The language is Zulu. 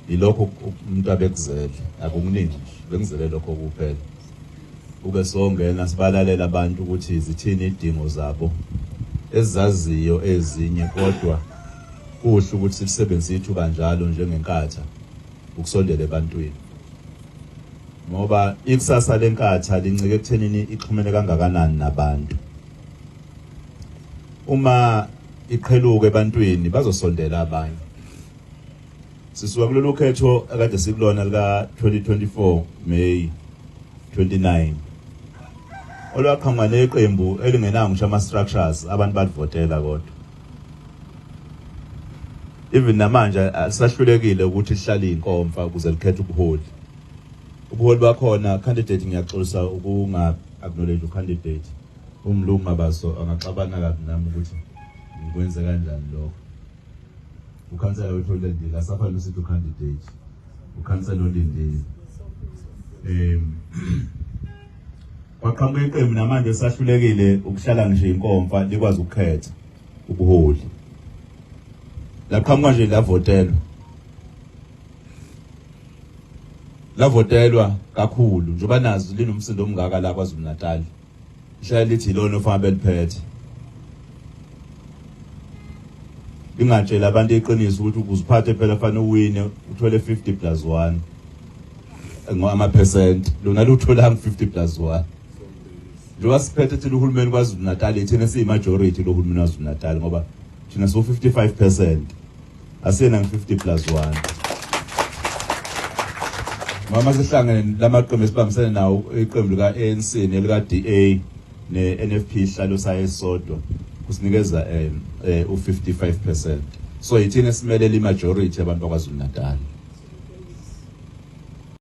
Yilokho umuntu abekuzele, akukuningi nje, bengizele lokho kuphela. Ube songena sibalalela abantu ukuthi zithini idingo zabo ezizaziyo ezinye, kodwa kuhle ukuthi silisebenzise ithuba njalo njengenkatha ukusondela ebantwini, ngoba ikusasa lenkatha lincike ekuthenini ixhumene kangakanani nabantu. Uma iqheluka ebantwini bazosondela abanye. Sisuka kulolu khetho akade sikulona lika 2024 May 29 olwaqhamuka neqembu elingenawo ngisho ama-structures, abantu balivotela, kodwa even namanje alisahlulekile ukuthi lihlale inkomfa ukuze likhethe ubuholi. Ubuholi bakhona candidate, ngiyaxolisa ukunga acknowledge ucandidate umlungu Mabaso, angaxabana kabi nami ukuthi ngikwenze kanjani lokho. Ukhansela wethu olindile, asafanele usithi ucandidate, ukhansela olindile. Kwaqhamuka iqembu namanje sahlulekile ukuhlala ngisho inkomfa likwazi ukukhetha ubuholi. Laqhamuka nje lavotelwa, lavotelwa kakhulu njengoba nazo linomsindo omngaka la KwaZulu Natal, lihlala lithi ilona ofana beliphethe, lingatshela abantu iqiniso ukuthi ukuziphathe phela fanele uwine uthole 50 plus 1 ama-percent, lona lutholanga 50 plus 1. Njengoba siphethe thina uhulumeni KwaZulu Natal, thina siyi-majority lo hulumeni KwaZulu Natal, ngoba thina siwu-55%, asiyena ngi-50 plus 1. Mama sihlangene lamaqembu esibambisene nawo, iqembu lika-ANC nelika-DA ne-NFP, isihlalo sayo esisodwa kusinikeza u-55%, so yithina esimelele i-majority abantu bakwaZulu Natal.